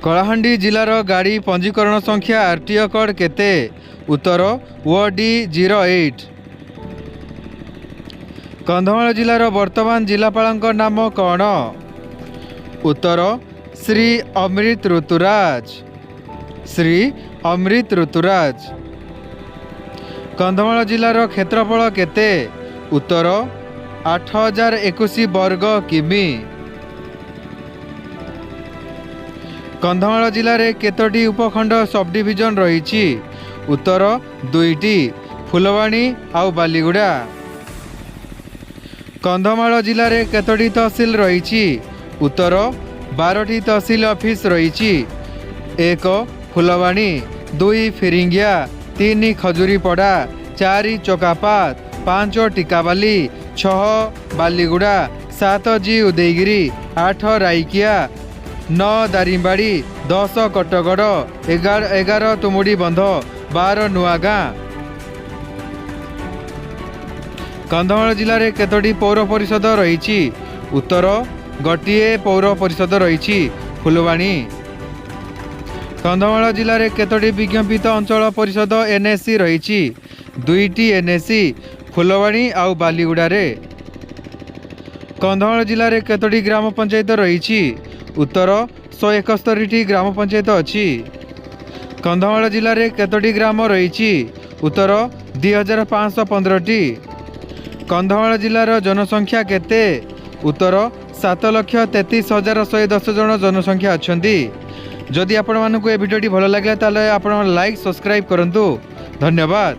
କଳାହାଣ୍ଡି ଜିଲ୍ଲାର ଗାଡ଼ି ପଞ୍ଜୀକରଣ ସଂଖ୍ୟା ଆର୍ ଟି ଓ କୋଡ଼୍ କେତେ? ଉତ୍ତର OD 08। Kandhamal ଜିଲ୍ଲାର ବର୍ତ୍ତମାନ ଜିଲ୍ଲାପାଳଙ୍କ ନାମ କ'ଣ? ଉତ୍ତର ଶ୍ରୀ ଅମିତ ଋତୁରାଜ, ଶ୍ରୀ ଅମିତ ଋତୁରାଜ। କନ୍ଧମାଳ ଜିଲ୍ଲାର କ୍ଷେତ୍ରଫଳ କେତେ? ଉତ୍ତର 8021 ବର୍ଗ କିମି। କନ୍ଧମାଳ ଜିଲ୍ଲାରେ କେତୋଟି ଉପଖଣ୍ଡ ସବଡିଭିଜନ ରହିଛି? ଉତ୍ତର ଦୁଇଟି, ଫୁଲବାଣୀ ଆଉ ବାଲିଗୁଡ଼ା। କନ୍ଧମାଳ ଜିଲ୍ଲାରେ କେତୋଟି ତହସିଲ ରହିଛି? ଉତ୍ତର 12ଟି ତହସିଲ ଅଫିସ ରହିଛି। 1 ଫୁଲବାଣୀ, 2 ଫିରିଙ୍ଗିଆ, 3 ଖଜୁରୀପଡ଼ା, 4 ଚକାପାତ, 5 ଟିକାବାଲି, 6 ବାଲିଗୁଡ଼ା, 7 ଜି ଉଦୟଗିରି, 8 ରାଇକିଆ, 9 ଦାରିଙ୍ଗବାଡ଼ି, 10 କଟଗଡ଼, 11 ତୁମୁଡ଼ିବନ୍ଧ, 12 ନୂଆଗାଁ। କନ୍ଧମାଳ ଜିଲ୍ଲାରେ କେତୋଟି ପୌର ପରିଷଦ ରହିଛି? ଉତ୍ତର ଗୋଟିଏ ପୌର ପରିଷଦ ରହିଛି, ଫୁଲବାଣୀ। କନ୍ଧମାଳ ଜିଲ୍ଲାରେ କେତୋଟି ବିଜ୍ଞାପିତ ଅଞ୍ଚଳ ପରିଷଦ ଏନ୍ଏସି ରହିଛି? ଦୁଇଟି ଏନ୍ଏସି, ଫୁଲବାଣୀ ଆଉ ବାଲିଗୁଡ଼ାରେ। କନ୍ଧମାଳ ଜିଲ୍ଲାରେ କେତୋଟି ଗ୍ରାମ ପଞ୍ଚାୟତ ରହିଛି? ଉତ୍ତର 171ଟି ଗ୍ରାମ ପଞ୍ଚାୟତ ଅଛି। କନ୍ଧମାଳ ଜିଲ୍ଲାରେ କେତୋଟି ଗ୍ରାମ ରହିଛି? ଉତ୍ତର 2515ଟି। କନ୍ଧମାଳ ଜିଲ୍ଲାର ଜନସଂଖ୍ୟା କେତେ? ଉତ୍ତର 7,33,110 ଜଣ ଜନସଂଖ୍ୟା ଅଛନ୍ତି। ଯଦି ଆପଣମାନଙ୍କୁ ଏ ଭିଡ଼ିଓଟି ଭଲ ଲାଗିଲା, ତାହେଲେ ଆପଣ ଲାଇକ୍, ସବସ୍କ୍ରାଇବ୍ କରନ୍ତୁ। ଧନ୍ୟବାଦ।